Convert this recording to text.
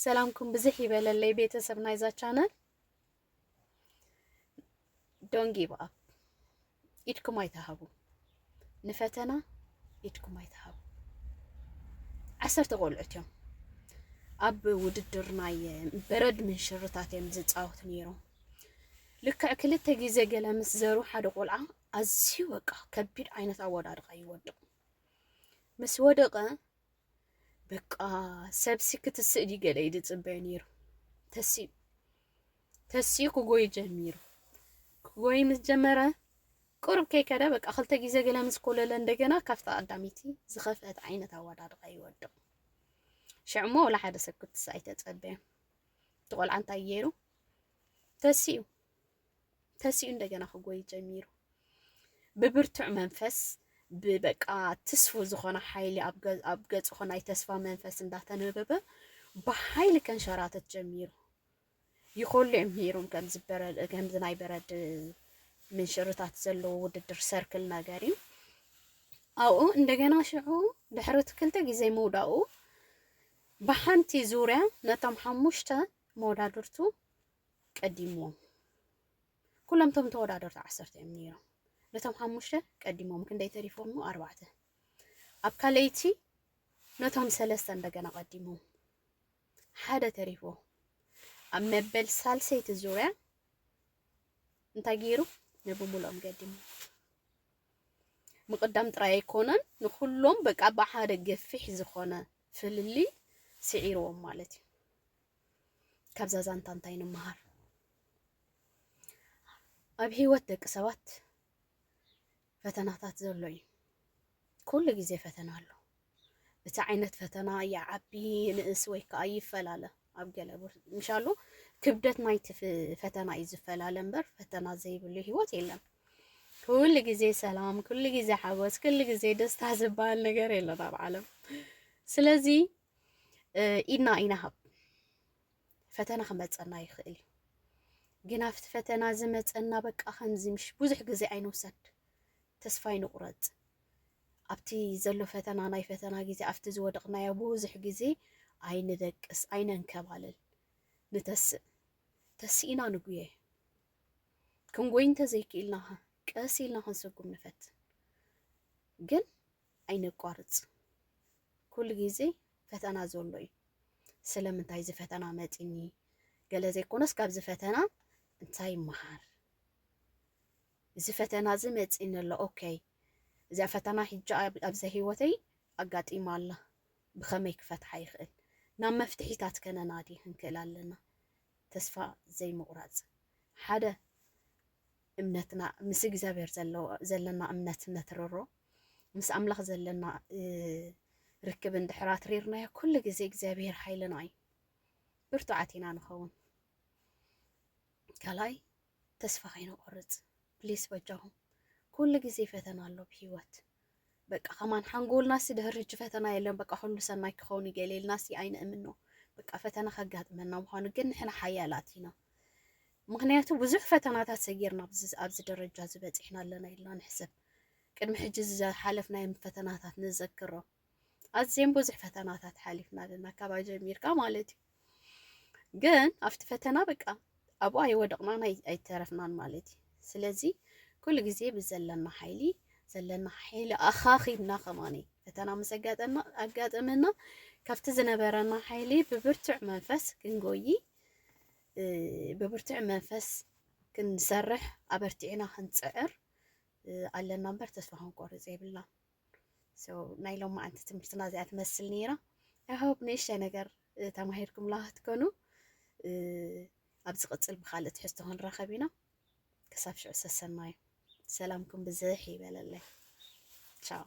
ሰላምኩም ብዝሕ ይበለለይ ቤተሰብ ናይዛ ቻነል። Don't give up። ኢድኩም ኣይትሃቡ። ንፈተና ኢድኩም ኣይትሃቡ። ዓሰርተ ቆልዑት እዮም ኣብ ውድድር ናይ በረድ ምንሽርታት እዮም ዝፃወቱ ነይሮም። ልክዕ ክልተ ግዜ ገለ ምስ ዘሩ ሓደ ቆልዓ ኣዝዩ በቃ ከቢድ ዓይነት ኣወዳድቃ ይወድቕ። ምስ ወደቐ በቃ ሰብሲ ክትስእ ድዩ ገለ እዩ ዝጽበዮ ነይሩ። ተሲኡ ተሲኡ ክጎይ ጀሚሩ። ክጎይ ምስ ጀመረ ቁሩብ ከይከደ በቃ ክልተ ግዜ ገለ ምስ ኮለለ እንደገና ካብታ ቀዳሚቲ ዝኸፍአት ዓይነት ኣወዳድቃ ይወድቕ። ሽዕሞ ወላ ሓደ ሰብ ክትስእ ኣይተጸበየን። እቲ ቆልዓ እንታይ ገይሩ? ተሲኡ ተሲኡ እንደገና ክጎይ ጀሚሩ። ብብርቱዕ መንፈስ ብበቃ ትስፉ ዝኾነ ሓይሊ ኣብ ገ- ኣብ ገጽ ኾናይ ተስፋ መንፈስ እንዳተነበበ ብሓይሊ ከንሸራተት ጀሚሩ። ይኸሉ እዮም ነይሮም ከምዚ በረድ ከምዚ ናይ በረድ ምንሽርታት ዘለዎ ውድድር ሰርክል ነገር እዩ። ኣብኡ እንደገና ሽዑ ድሕሪ እቲ ክልተ ግዜ ምውዳኡ ብሓንቲ ዙርያ ነቶም ሓሙሽተ መወዳድርቱ ቀዲምዎም። ኩሎም እቶም ተወዳደርቲ ዓሰርተ እዮም ነይሮም። ነቶም ሓሙሽተ ቀዲሞም ክንደይ ተሪፎም? ኣርባዕተ። ኣብ ካልኣይቲ ነቶም ሰለስተ እንደገና ቀዲሞም ሓደ ተሪፎ። ኣብ መበል ሳልሰይቲ ዙርያ እንታይ ገይሩ? ነብምሉኦም ገዲሙ። ምቕዳም ጥራይ ኣይኮነን፣ ንኩሎም በቃ ብሓደ ገፊሕ ዝኾነ ፍልልይ ስዒርዎም ማለት እዩ። ካብዛ ዛንታ እንታይ ንምሃር? ኣብ ህይወት ደቂ ሰባት ፈተናታት ዘሎ እዩ። ኩሉ ግዜ ፈተና ኣሎ። እቲ ዓይነት ፈተና ይዓቢ ንእስ ወይ ከዓ ይፈላለ። ኣብ ገለ ምሻሉ ክብደት ናይቲ ፈተና እዩ ዝፈላለ እምበር ፈተና ዘይብሉ ህይወት የለን። ኩሉ ግዜ ሰላም፣ ኩሉ ግዜ ሓጎስ፣ ኩሉ ግዜ ደስታ ዝበሃል ነገር የለን ኣብ ዓለም። ስለዚ ኢድና ኢና ሃብ ፈተና ክመፀና ይኽእል እዩ። ግን ኣብቲ ፈተና ዝመፀና በቃ ከምዚ ምሽ ብዙሕ ግዜ ኣይንውሰድ፣ ተስፋ ኣይንቑረፅ። ኣብቲ ዘሎ ፈተና ናይ ፈተና ግዜ ኣብቲ ዝወደቕናዮ ብዙሕ ግዜ ኣይንደቅስ፣ ኣይነንከባልል፣ ንተስእ። ተሲእና ንጉየ። ክንጎይ እንተዘይክኢልና ቀስ ኢልና ክንስጉም ንፈትን። ግን ኣይነቋርፅ። ኩሉ ግዜ ፈተና ዘሎ እዩ። ስለምንታይ እዚ ፈተና መፂኒ? ገለ ዘይኮነስ ካብዚ ፈተና እንታይ ይመሃር? እዚ ፈተና እዚ መፂኒ ኣሎ። ኦኬ፣ እዚኣ ፈተና ሕጂ ኣብዛ ህይወተይ ኣጋጢማ ኣላ። ብኸመይ ክፈትሓ ይኽእል? ናብ መፍትሒታት ከነናዲ ክንክእል ኣለና። ተስፋ ዘይምቑራፅ። ሓደ እምነትና ምስ እግዚኣብሔር ዘለና እምነት ነትርሮ። ምስ ኣምላኽ ዘለና ርክብ እንድሕር ኣትሪርናዮ ኩሉ ግዜ እግዚኣብሔር ሓይልና እዩ። ብርቱዓት ኢና ንኸውን። ካልኣይ ተስፋ ከይንቆርፅ ፕሊስ በጃኹም። ኩሉ ግዜ ፈተና ኣሎ ብህይወት። በቃ ከማን ሓንጎልናሲ ድሕሪ ሕጂ ፈተና የለን በቃ ኩሉ ሰናይ ክኸውን ይገል ኢልናሲ ኣይንእምኖ። በቃ ፈተና ከጋጥመና ምዃኑ ግን ንሕና ሓያላት ኢና። ምክንያቱ ብዙሕ ፈተናታት ሰጊርና ኣብዚ ደረጃ ዝበፂሕና ኣለና ኢልና ንሕሰብ። ቅድሚ ሕጂ ዝሓለፍናዮም ፈተናታት ንዘክሮ። ኣዝየን ብዙሕ ፈተናታት ሓሊፍና ኣለና ካባ ጀሚርካ ማለት እዩ። ግን ኣብቲ ፈተና በቃ ኣብኡ ኣይወደቕናን ኣይተረፍናን ማለት እዩ። ስለዚ ኩሉ ግዜ ብዘለና ሓይሊ ዘለና ሓይሊ ኣኻኺብና ከማኒ ፈተና ምስ ኣጋጠመና ካብቲ ዝነበረና ሓይሊ ብብርቱዕ መንፈስ ክንጎይ ብብርቱዕ መንፈስ ክንሰርሕ ኣበርቲዕና ክንፅዕር ኣለና እምበር ተስፋ ክንቆርፅ የብልና። ናይ ሎማዓንቲ ትምህርትና እዚኣ ትመስል ነይራ። I hope ንእሽተይ ነገር ተማሂርኩምላ ክትኮኑ። ኣብ ዝቕፅል ብኻልእ ትሕዝቶ ክንራኸብ ኢና። ክሳብ ሽዑ ሰሰናዩ። ሰላምኩም ብዝሕ ይበለለይ። ቻው።